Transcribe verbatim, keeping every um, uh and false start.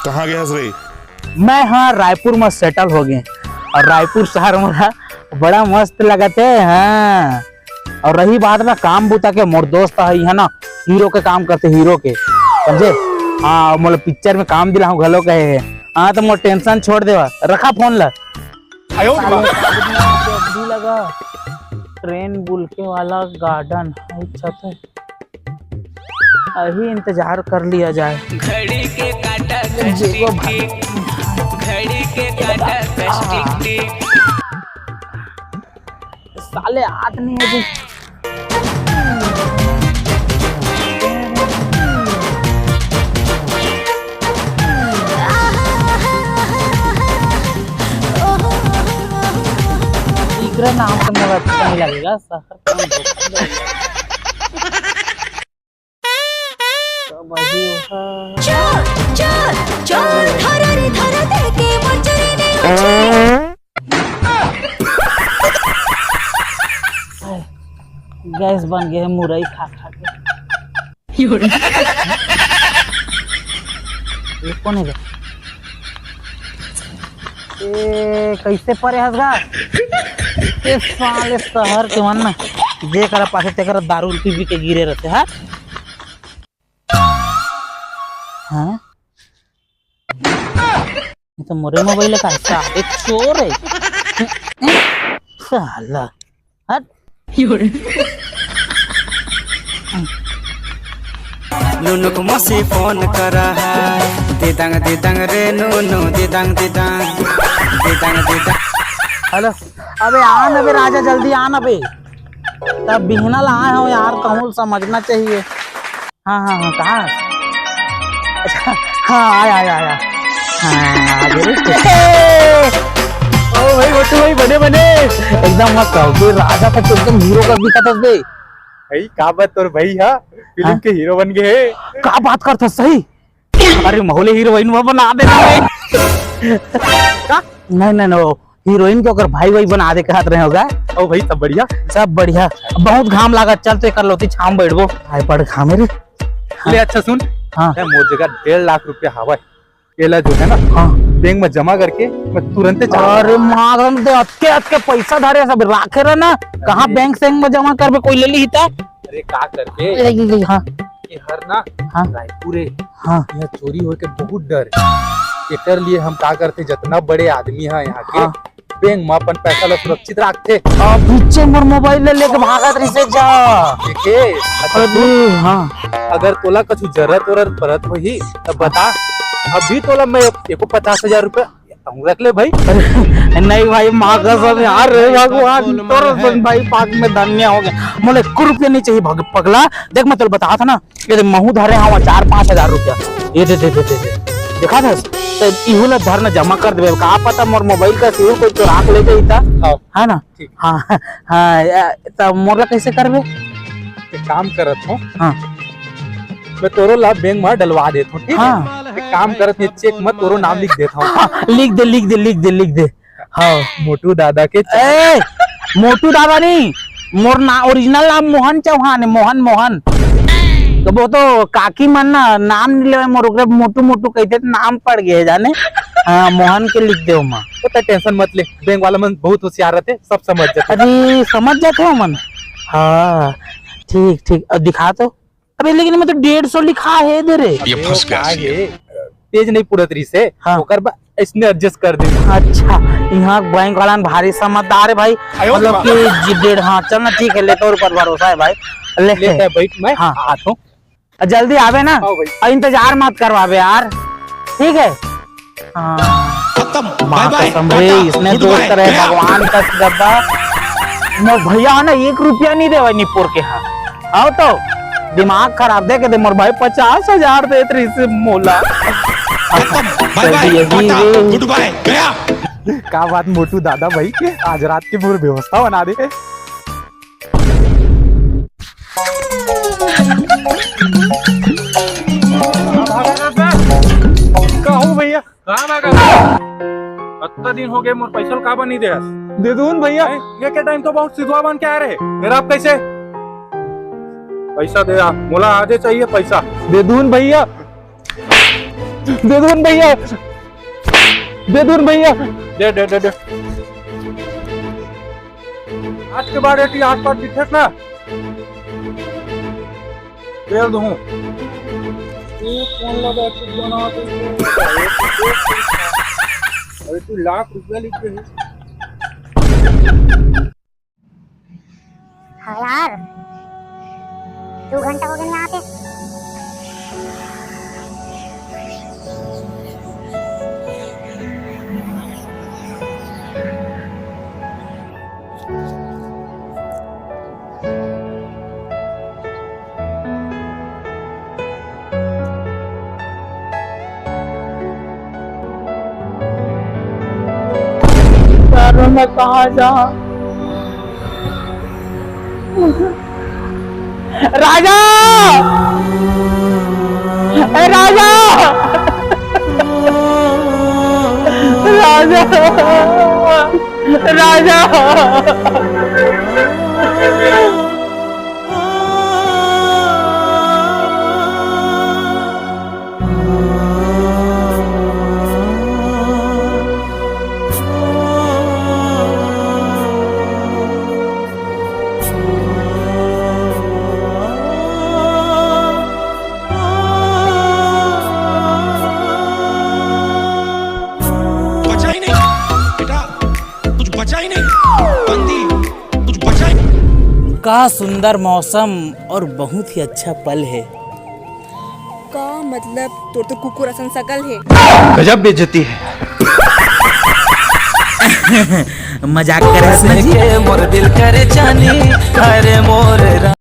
कहाँ गया रे? मैं, हाँ, रायपुर में सेटल हो गए और रायपुर शहर मोला बड़ा मस्त लगत है। हाँ, और रही बात ना काम बुता के, मोर दोस्त है, है ना, हीरो के काम करते, हीरो के, समझे? हाँ, मोला पिक्चर में काम दिलाहूँ घलो कहे है। हाँ, तो मोर टेंशन छोड़ देवा, रखा फोन ला। आयो रे माँ। साले, जल्दी लगा, ट्रेन बुलके वाला गार्डन है छत है। अभी इंतजार कर लिया जाए। घड़ी के काटा कस जेबो टिक भाई। टिक, घड़ी के काटा कस टिक टिक। साले आठ नहीं है जी। इकरा नाम से मोला अच्छा नहीं लगेगा, शहर का नाम धोखा दे। चोर, चोर, चोर, धरा रे, धरा दे के मोर चोरी नहीं हो चोरी। गैस बन गए है मुरई खा खा के। ये कौन है बे? ए, कैसे परे हस गा? ए, साले शहर के मन में जे करा पासे ते करा दारू पी पी के गिरे रहते, हाँ? हाँ? ये तो मोरे मोबाइल का है, साले चोर है। साला, हट। नुनुक मौसी फोन करा है, दिदंग दिदंग रे नुनु, दिदंग दिदंग, दिदंग दिदंग। हेलो, अबे आ ना बे राजा, जल्दी आ ना बे। तब बिहना ला आए हो यार, कहूँ समझना चाहिए। हाँ, हाँ, हाँ, कहाँ? अच्छा, हाँ, आया, आया, आया। हाँ, आ गए रे। ओ भाई, मोटू भाई, बने, बने। एकदम मस्त हो। तू राजा था, तो एकदम हीरो का दिखा था बे। भाई, का बात तोर भाई हा? फिल्म हाँ? के हीरो बन गए है। का बात करता सही? अरे, मोला हीरोइन में बना देना भाई। का? नहीं, नहीं, नहीं, वो हीरोइन के ओकर भाई वही बना दे कहत रहे होगा। ओ भाई, सब बढ़िया? सब बढ़िया। बहुत घाम लागत, चल तो एकर लोती छाम बैठबो। हाय, बड़ घाम है रे। ले, अच्छा सुन। हाँ। ए, मोर जगह डेढ़ लाख रुपया हवय, एला जो है ना, हाँ। बैंक में जमा करके मैं तुरंते चाह अरे मारन दे, अतके, अतके पैसा धरे सब राखे रहे ना, कहाँ अरे। बैंक सैंक में जमा करबे, कोई ले ली था? अरे का करबे? ए, ए, ए, हाँ। ये हर ना हाँ। रायपुर है। हाँ। यहाँ चोरी होए के बहुत डर है। एकर लिए हम का करते, जितना बड़े आदमी है यहाँ के, हाँ। बैंक में अपन पैसा ला सुरक्षित रखते। आ, पीछे मोर मोबाइल ले लेके भागत रहिसे जा। देखे, अच्छा अरे, सुन, हाँ। अगर तोला कुछ जरूरत वरूरत परत होही, तब बता। अभी तोला मैं एको पचास हजार रुपया कहूँ रख ले भाई। नहीं भाई, माँ कसम यार, रे भगवान, तोर सन भाई पाक में धन्य हो गया। मोला एको रुपया नहीं चाहिए भग-, पगला। देख, मैं तोला बता था ना, ये दे, महू धरे हवा चार पाँच हजार रुपया। ये दे, दे, दे, दे, दे। देखा था? तो इहू ला धर न जमा कर देबे। का पता मोर मोबाइल का सिम कोई चोरा के ले जाई ता। हाँ। है ना? ठीक। हाँ, हाँ, या, त मोर ला कैसे करबे? एक काम करत हो। हाँ। मैं तोरो ला बैंक में डलवा देत हूँ, ठीक है? हाँ। एक काम करत हूँ, चेक में तोरो नाम लिख देत हूँ। हाँ, लिख दे, लिख दे, लिख दे, लिख दे। हाँ। मोटू दादा के ए, मोटू दादा नहीं, मोर ना, ओरिजिनल नाम मोहन चौहान है, मोहन, मोहन। तो वो तो काकी मन ना नाम नहीं लेवे मोर, ओकरे मोटू मोटू कहते तो नाम पड़ गए जाने। हाँ, मोहन के लिख दे ओमा। तो तै टेंशन मत ले, बैंक वाला मन बहुत होशियार रहते, सब समझ जाते। अरे, समझ जाते हो मन। हाँ, ठीक, ठीक। अब दिखा तो। अबे, लेकिन मैं तो डेढ़ सौ लिखा है दे रे। ये फंस गया का सी। है? पेज नहीं पूरत रही से, हाँ। ओकर बा-, इसने एडजस्ट कर दे। अच्छा, यहाँ बैंक वाला न भारी समझदार है भाई। आयो मतलब बाबा। कि जी डेढ़, हाँ, चल ना, ठीक है, लेता हूँ, ऊपर भरोसा है भाई। ले। लेता है, बैठ, मैं हाँ। आता हूँ। जल्दी आवे ना, हाँ भाई। और इंतजार मत करवावे यार, ठीक है? हाँ। खत्म, माँ बाय बाय, कसम रे, टाटा, इसने गुड दोस्त बाय। रहे, भगवान का डब्बा। मोर भैया है ना, एक रुपया नहीं देवे निपुर के, हाँ। आओ तो। दिमाग खराब दे के दे मोर भाई, पचास हजार देत रहिस मोला। बाय बाय, टाटा, गुड बाय, गया। का बात मोटू दादा भाई, आज रात के पूरी व्यवस्था बना दे। का हो भैया? कहाँ भागा? अतना दिन हो गए, मोर पैसा ल काबर नहीं दे? दे दून भैया। नहीं, ये के टाइम तो बहुत सिधवा बन के आ रहे, मेरा आप कैसे? पैसा दे यार, मोला आजे चाहिए पैसा। दे दून भैया, दे दून भैया, दे दून भैया। दे, दे, दे, दे। आज के बाद एती आसपास दिखे ना, बेल दूँ। तू कौन लगा तू बना दे? अरे तू लाख रुपया लिख दे। हाँ यार, दो घंटा हो गया यहाँ पे। यार, मैं कहाँ जाऊँ? राजा! ए राजा! राजा! राजा! बचा ही नहीं बेटा, कुछ बचा ही नहीं। बंदी, कुछ बचा ही नहीं। का सुंदर मौसम और बहुत ही अच्छा पल है। का मतलब, तोर तो कुकुर असन सकल है। गजब बेइज्जती है। मजाक करे से ना जी। के मोर दिल करे जानी, अरे मोर